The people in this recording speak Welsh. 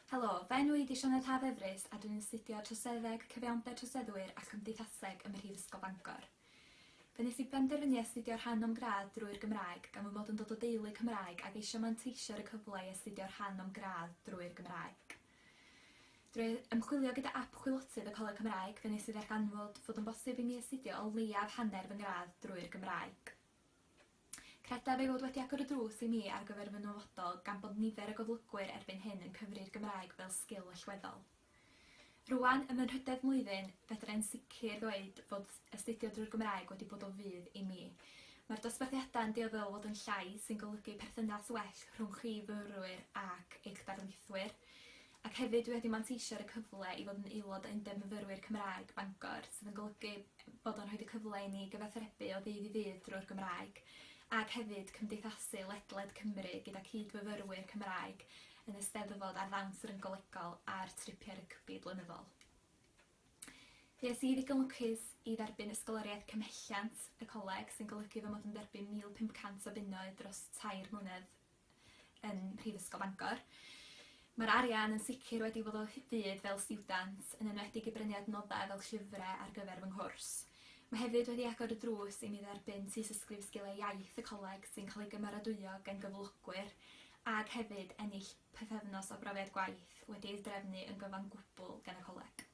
Helo, fy enw i 'di Sioned Haf Efrys a dwi'n astudio Troseddeg, Cyfiawnder Troseddwyr a Chymdeithaseg ym Mhrifysgol Bangor. Fe wnes i benderfynu astudio rhan o'm gradd drwy'r Gymraeg gan fy mod yn dod o deulu Cymraeg ac eisiau manteisio ar y cyfle i astudio rhan o'm gradd drwy'r Gymraeg. Drwy ymchwilio gyda ap chwilotydd y Coleg Cymraeg fe wnes i ddarganfod fod yn bosib i mi astudio o leiaf hanner fy ngradd drwy'r Gymraeg. Credaf ei fod wedi agor y drws i mi ar gyfer fy nyfodol gan bod nifer y goflygwyr erbyn hyn yn cyfri'r Gymraeg fel sgil allweddol. Rŵan, ym fy nhrydedd mlwyddyn, fedra i'n sicr ddweud fod astudio drwy'r Gymraeg wedi bod o fudd i mi. Mae'r dosbarthiadau yn dueddol o fod yn llai, sy'n golygu perthynas well rhwng chi fyfyrwyr ac eich darlithwyr. Ac hefyd dwi wedi manteisio ar y cyfle i fod yn aelod o Undeb Myfyrwyr Cymraeg Bangor sydd yn golygu bod o'n rhoid y cyfle i ni gyfathrebu o ddydd i ddydd drwy'r Gymraeg ac hefyd cymdeithasu ledled Cymru gyda cyd-fyfyrwyr Cymraeg yn y Steddfod a'r ddawns ryng-golegol a'r tripiau rygbi blynyddol. Fues i ddigon lwcus i dderbyn ysgoloriaeth cymhelliant y coleg sy'n golygu fy mod yn derbyn 1,500 o bunnoedd dros tair mlynedd yn Mhrifysgol Bangor. Mae'r arian yn sicr wedi bod o fudd fel stiwdant, yn enwedig i brynu adnoddau fel llyfrau ar gyfer fy nghwrs. Mae hefyd wedi agor y drws i mi dderbyn tystysgrif sgiliau iaith y coleg sy'n cael ei gymeradwyo gan gyflogwyr ac hefyd ennill pythefnos o brofiad gwaith wedi ei drefnu yn gyfan gwbl gan y coleg.